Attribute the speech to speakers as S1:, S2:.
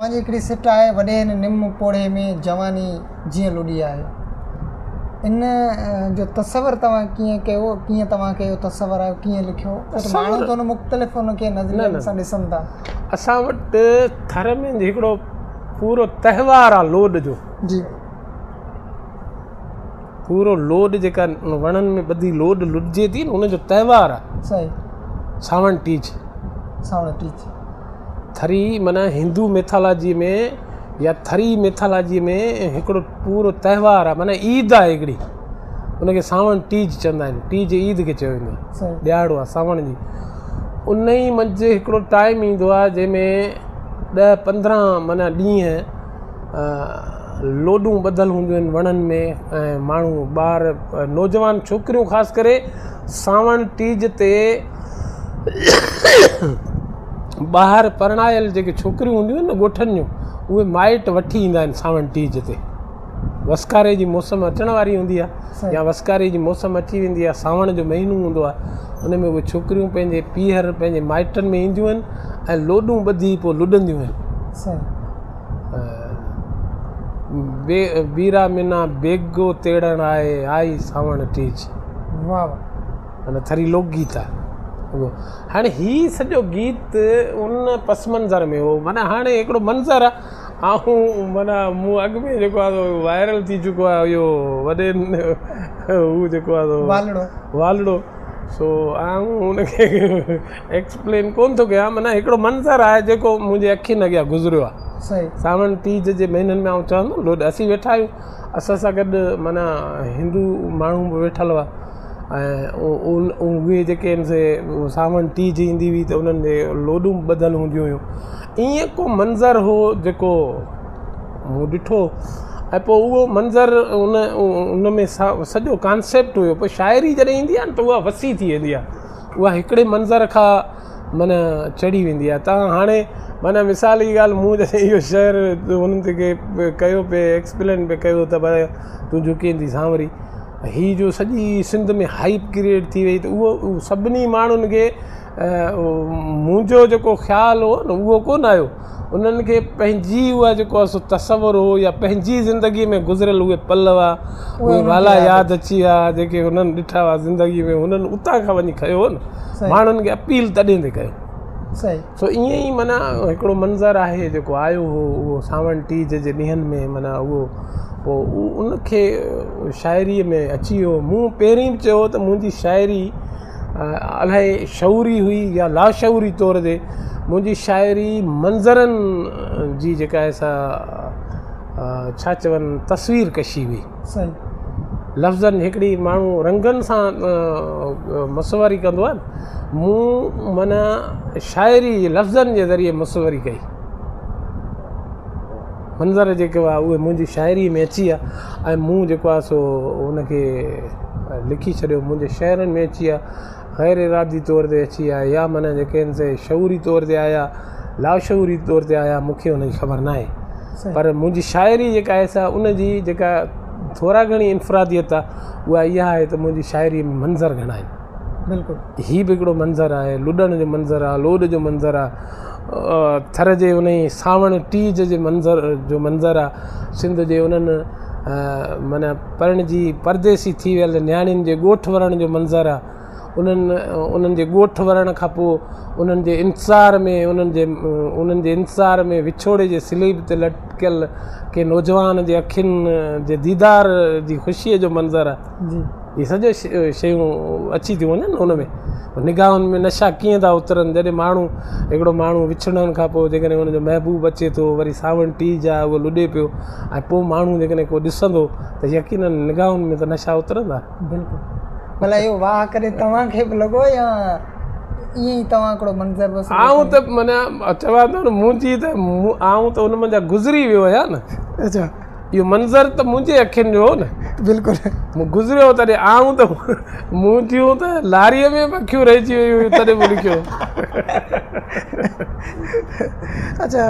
S1: توهان جي هڪڙي سٽ آهي وڏي هن نم پوڙهي ۾ جواني جيئن لڏي آهي. ان جو تصور توهان ڪيئن ڪيو ڪيئن توهان کي اهو تصور آيو ڪيئن لکيو ڇو ته ماڻهو ته ان مختلف ان کي نظرين سان ڏسن ٿا.
S2: اسان وٽ ٿر ۾ هڪڙو پورو تهوار آ لوڏ جو.
S1: جي.
S2: پورو لوڏ جيڪا وڻن ۾ ٻڌي لوڏ لڏجي ٿي نه ان جو تهوار آ.
S1: صحيح.
S2: سانوڻ ٽيج.
S1: سانوڻ ٽيج.
S2: ٿري معنيٰ هندو ميٿالاجي ۾ يا ٿري ميٿالاجي ۾ هڪڙو پورو تهوار آ معنيٰ عيد آ هڪڙي ان کي سانوڻ ٽيج چوندا آهن ٽيج عيد کي چيو ويندو آ ڏهاڙو آ سانوڻ جي ان ئي منجهه هڪڙو ٽائيم ايندو آ جنهن ۾ ڏهه 15 معنيٰ ڏينهن لوڏون ٻڌل هونديون آهن وڻن ۾ ۽ ماڻهو ٻار نوجوان ڇوڪريون خاص ڪري سانوڻ ٽيج تي ٻاهر پرڻايل جيڪي ڇوڪريون هونديون آهن نه ڳوٺن جون اهي مائٽ وٺي ايندا آهن سانوڻ ٽيج تي وسڪاري جي موسم اچڻ واري هوندي آهي يا وسڪاري جي موسم اچي ويندي آهي سانوڻ جو مهينو هوندو آهي ان ۾ اهي ڇوڪريون پنهنجي پيهر پنهنجي مائٽن ۾ اينديون آهن ۽ لوڏون ٻڌي پوء لڏنديون آهن. بيرا منا بيگو تيڙڻ آئي آئي سانوڻ ٽيج.
S1: واهه واهه.
S2: معنيٰ ٿري لوڪ گيت آهي اهو. هاڻي هي سڄو گيت ان پس منظر ۾ هو معنيٰ هاڻي هڪڙو منظر آهي آئون معنيٰ مون اڳ ۾ جيڪو آهي سو وائرل ٿي چڪو آهي اهو وڏي هو جيڪو آهي سو
S1: والڙو
S2: والڙو سو آئون ان کي ايڪسپلين ڪونه ٿو ڪيان معنيٰ هڪڙو منظر آهي جيڪو منهنجي اکين اڳيان گذريو آهي.
S1: صحيح.
S2: سانوڻ ٽيج جي مهينن ۾ آئون چوان ٿو لوڏ اسين ويٺا آهيون اسان سان گڏ معنيٰ هندو ماڻهو به ويٺل هئا ۽ اهي جيڪي آهن سي سانوڻ ٽيج ايندي هئي ته انهن جي لوڏون به ٻڌل هونديون هيون ائين ڪو منظر هو جيڪو مون ڏٺو ۽ پوء اهو منظر ان ان ۾ سڄو ڪانسيپٽ هيو پوء شاعري جڏهن ايندي آهي نه ته اها وسيع ٿي ويندي آهي اها هڪڙي منظر کان معنيٰ چڙهي ويندي آهي تان هاڻي معنيٰ مثال جي ڳالهه مون جڏهن اهو شعر انهن کي ڪيو پئي ايڪسپلين پئي ڪيو ته ڀئي تون جهڪين ٿي سانوري هي جو سڄي سنڌ ۾ هائپ ڪريئيٽ ٿي وئي ته اهو سڀني ماڻهن کي منهنجو جيڪو خيال هو نه اهو ڪونه آيو انهن کي پنهنجي اها جيڪو آهي سو تصور هو يا پنهنجي زندگي ۾ گذريل اهي پل هئا اهي والا ياد اچي ويا جيڪي هنن ڏٺا هئا زندگي ۾ هنن اتان کان وڃي کنيو هو نه ماڻهن کي اپيل تڏهن تي ڪيو سو ائين ئي معنيٰ هڪڙو منظر آهي جيڪو آيو هو اهو سانوڻ ٽيج جي ڏينهن ۾ معنيٰ اهو پوء ان کي شاعريء ۾ اچي ويو مون پهرين به چيو ته منهنجي شاعري الائي شعوري هئي يا لاشعوري طور تي منهنجي شاعري منظرن جي جيڪا آهي سا ڇا چون تصوير ڪشي هئي.
S1: صحيح.
S2: لفظن هڪڙي ماڻهو رنگن سان مصوري ڪندو آهي نه مون معنيٰ شاعري لفظن جي ذريعي مصوري ڪئي. منظر جيڪي هئا اهي منهنجي شاعريء ۾ اچي ويا ۽ مون جيڪو آهي سو ان کي لکي ڇڏيو منهنجي شعرن ۾ اچي ويا غير ارادي طور تي اچي ويا يا معنيٰ جيڪي آهن سي شعوري طور تي آيا لاشعوري طور تي آيا مون کي ان جي خبر ناهي پر منهنجي شاعري جيڪا آهي سا ان جي جيڪا ٿورا گهڻي انفراديت آهي اها اها آهي ته منهنجي شاعريء ۾ منظر گهڻا آهن.
S1: بلڪل.
S2: هي به هڪڙو منظر آهي لڏڻ جو منظر آهي لوڏ جو منظر آهي ٿر جي انهي سانوڻ ٽيج جي منظر جو منظر آ سنڌ جي انهن معنيٰ پرڻجي پرديسي ٿي ويل نياڻين جي ڳوٺ ورڻ جو منظر آ انهن انهن جي ڳوٺ ورڻ کان پوء انهن جي انتظار ۾ انهن جي انهن جي انتظار ۾ وڇوڙي جي صليب تي لٽڪيل ڪنهن نوجوان جي اکين جي ديدار جي خوشيء جو منظر آ.
S1: جي.
S2: اهي سڄو شيون اچي ٿيون وڃن ان ۾ نگاهن ۾ نشا ڪيئن ٿا اترن جڏهن ماڻهو هڪڙو ماڻهو وڇڙڻ کان پوء جيڪڏهن ان جو محبوب اچي ٿو وري سانوڻ ٽيج آهي اهو لڏي پيو ۽ پوء ماڻهو جيڪڏهن ڪو ڏسندو ته يقينن نگاهن ۾ ته نشا اترندا.
S1: بلڪل ڀلا اهو واهه ڪڏهن توهان کي به لڳو يا ائين ئي توهان هڪڙو منظر بس
S2: آئون ته معنيٰ چوان ٿو نه منهنجي ته آئون ته ان منجهان گذري ويو آهيان نه.
S1: اچها.
S2: اهو منظر ته منهنجي اکين جو هو نه.
S1: بلڪل.
S2: مون گذريو تڏهن آئون ته منهنجيون ته لاريء ۾ به اکيون رهجي ويون هيون تڏهن مون لکيو.
S1: اڇا.